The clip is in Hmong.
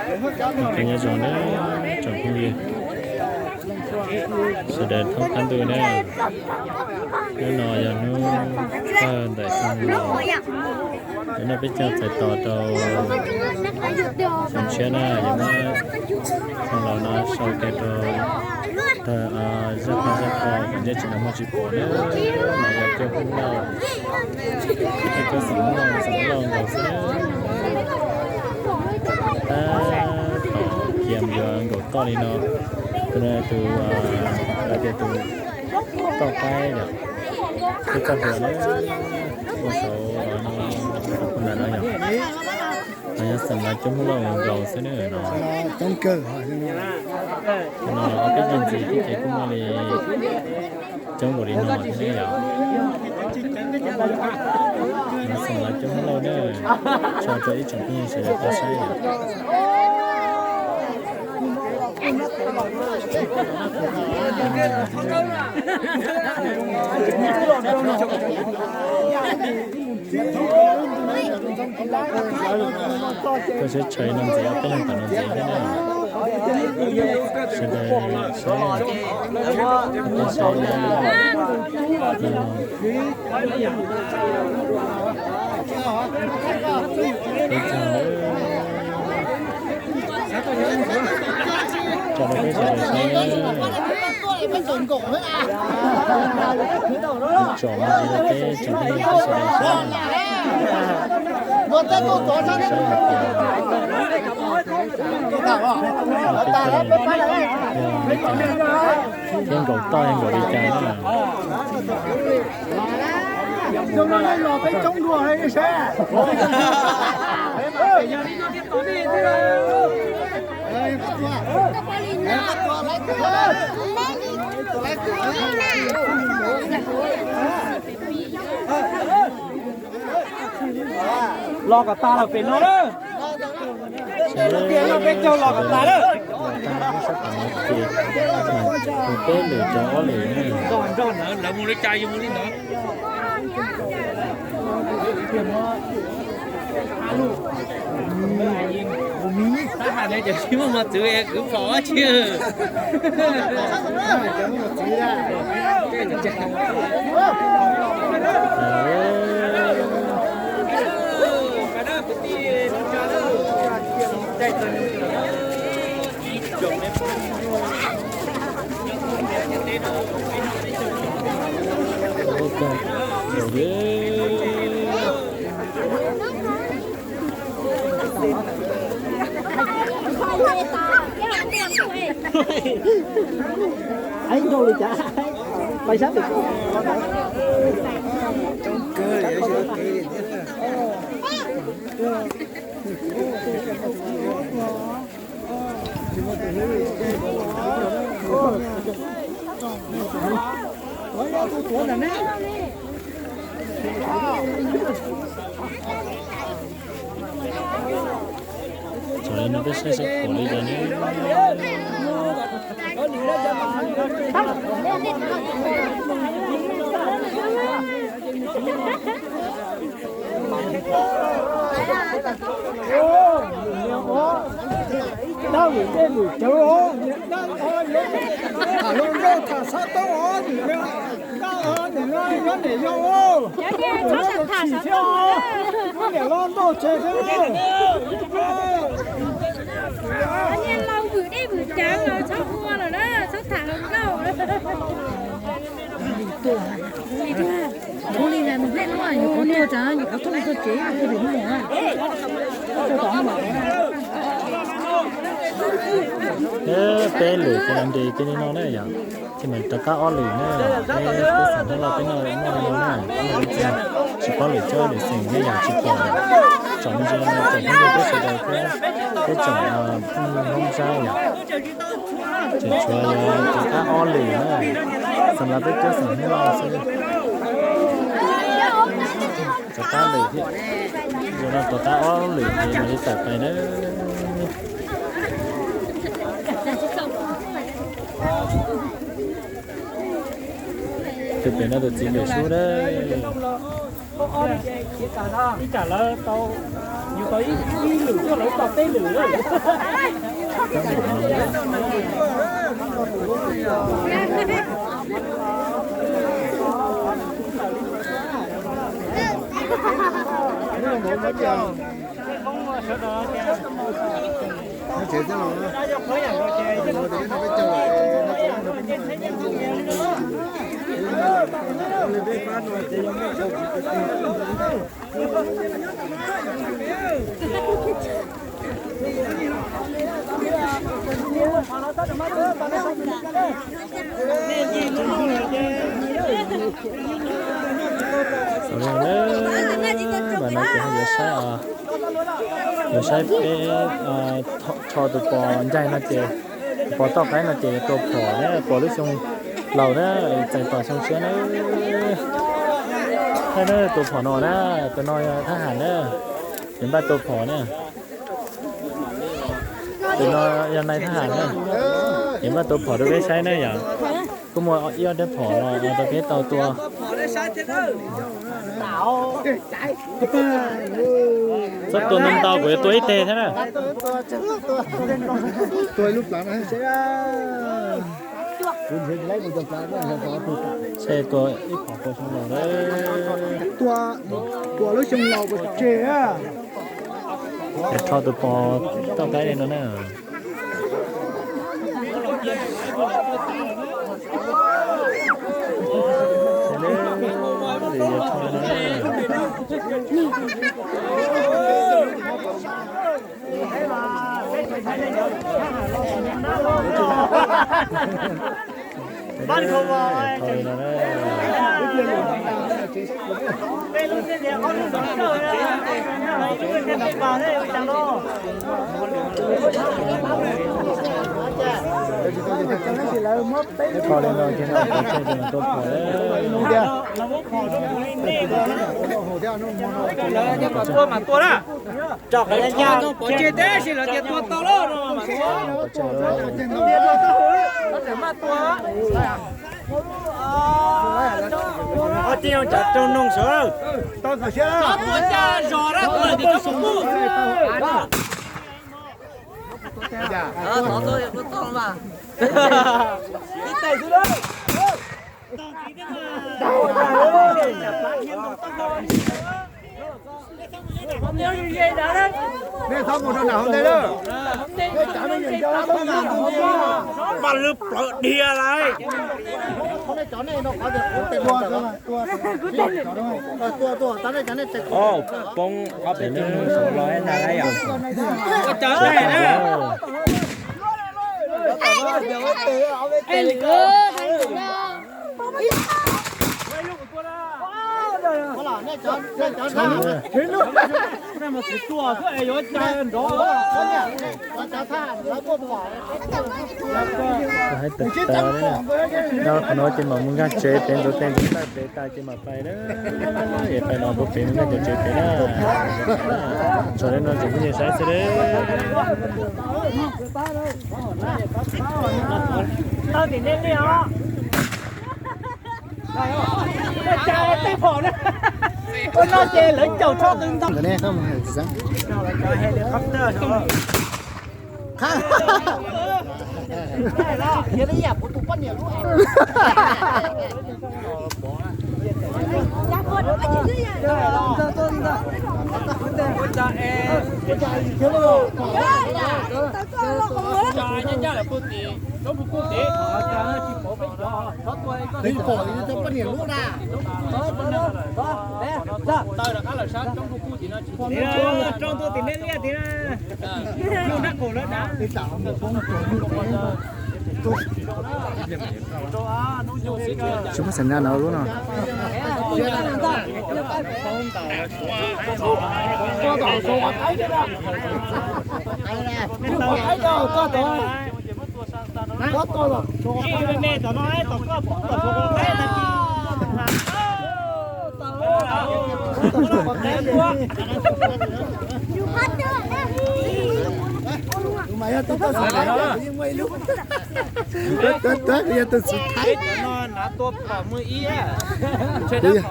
Nyob zoo nawb tsoom phooj ywg sawv daws thoob qab ntuj na, hnub no yog hnub kawg ntawm xyoo laus, hnub no peb caug txais tos rau xyoo tshiab na, yuav muab xyoo laus no sau kiag rau tag zaj qhov zaj qhov kom ntsej tsis nrov muag tsis pom na, mas yog cov Hmoob Lauj, cov xeem Hmoob Lauj, xeem Hmoob Lauj nkaus xwb. Tab tom cia mus yuav nkaum toj li no, tus no tus, lawv tias tus toj qaib yom, tus toj hluas na, ua saud no, tus ntawm no yom, no yog xeem Lauj cov Hmoob Lauj nkaus xwb na no. No ob peb yig ntxiv thiab ces kuj muaj li coob nkaus li no thiab ne yom. No xeem Lauj cov Hmoob Lauj na, tso rau ib tsoom phooj ywg sawv daws tau saib yom. Koj saib tsawg no ntxiv, peb leeg tom no ntxiv thiab na. Sawv daws saib, koj saib na. Peb caug na. Tso rau peb sawv daws saib na. Tsom no tsis yog peb tsoom phooj ywg peb sawv daws saib na. Saib hais tias peb caug, yog li cas, thiab nkaum toj yog nkaum li cas na. Los kom tas lawm pem no lawm. Tias no peb caug los kom tas lawm. Peb lwm cov ob lwm. Nrog nrog ntawd lawv mus li cas yus mus li ntawd. Tab hais ne cov tsis muaj mos txwv kwv pom ua tsi. Ib nrau li cas pais sab pem. Txog li no peb saib seb pom li cas ne. Dab vwm dej vwm cawv os, dab o, tham hluas nkauj tham xov tooj os, dab o, nim no nyob niam yau os, txhob tham xov tooj, niam los nrog tsev thiab. Niag laus vwm dej vwm cawv los txhob ua lawm na, txhob tham hluas nkauj. Ua li ntawd nws hleb luaj, nyuam qhuav tuag tas, nyuam qhuav tuaj mus txog tsev, tuaj tsev mus. Peb lwm ces nres kiag li no na yom, ces mam rov qab ob lwm na. Peb xeem Hmoob Lauj peb noj noj li no na, tsis paub lwm coob lwm xeem ne yom, tsis pom. Tsom me ntsis no tsom phooj ywg peb sawv daws thiab peb tsom phooj ywg Hmoob Sab yom. Ces tshuav yog rov qab ob lwm na, xeem Lauj peb cov xeem Hmoob Lauj xwb. Rov qab lwm thiab, zaum no rov qab ob lwm ces mam li tawm pais na. Tus pem no tus txiv lwm sub na. Ib tsam lawv tau, yus Ntawm no ces yuav saib, yuav saib peb rho tus pos ncaig no ces, tus pos toj qaib no ces tua phom na, pos lub xyoo laus na, txais tos xyoo tshiab na. Tus phom no na, tus no yog thab ham na, ces npaj tua phom na. Tus no yog nai thab ham na, ces npaj tua phom rau peb saib na yom. Kuj muaj ib ob rab phom los rau peb tau tua. Txhob tua ntau ntau, kuv yuav tua ib teg thiab na. Tseg tua ib phom pos xyoo laus na. Tua, tua lub xyoo laus pos tseg. Rho tus pos toj qaib li no na. Tho li no ces no pov tseg ces no tua phom. Tua mas tua na. Tso qhov no pov tseg tab sis lawv tias tua tau lawm no mas. Tua mas tua. Ob tij zoo tsam raug noog sawv. Tua cas zos dab tuag tim koj mus kuj. Nej txhob mus rau nram hauv ntej lawm. Mas lwm plawv dhia lawm. Poob ob peb tug sawv los na yom. Haib tawv tawv, qhov no ces mam mus nkag tsev pem ntxuav tes ntxuav taw pem tas ces mam pais na. Es pais no kuv pem mus nkag cov tsev pem na. Tso li no tsoom phooj ywg saib xwb. Ua no ces lawv caum tso tus ntoo. Rau ntua tim nej liaj tid na. Nrab qaum lawv dav. Tsis muaj xeem na no lub no. Tus no hnav tua phom muaj ib, ntshe dab phom tsis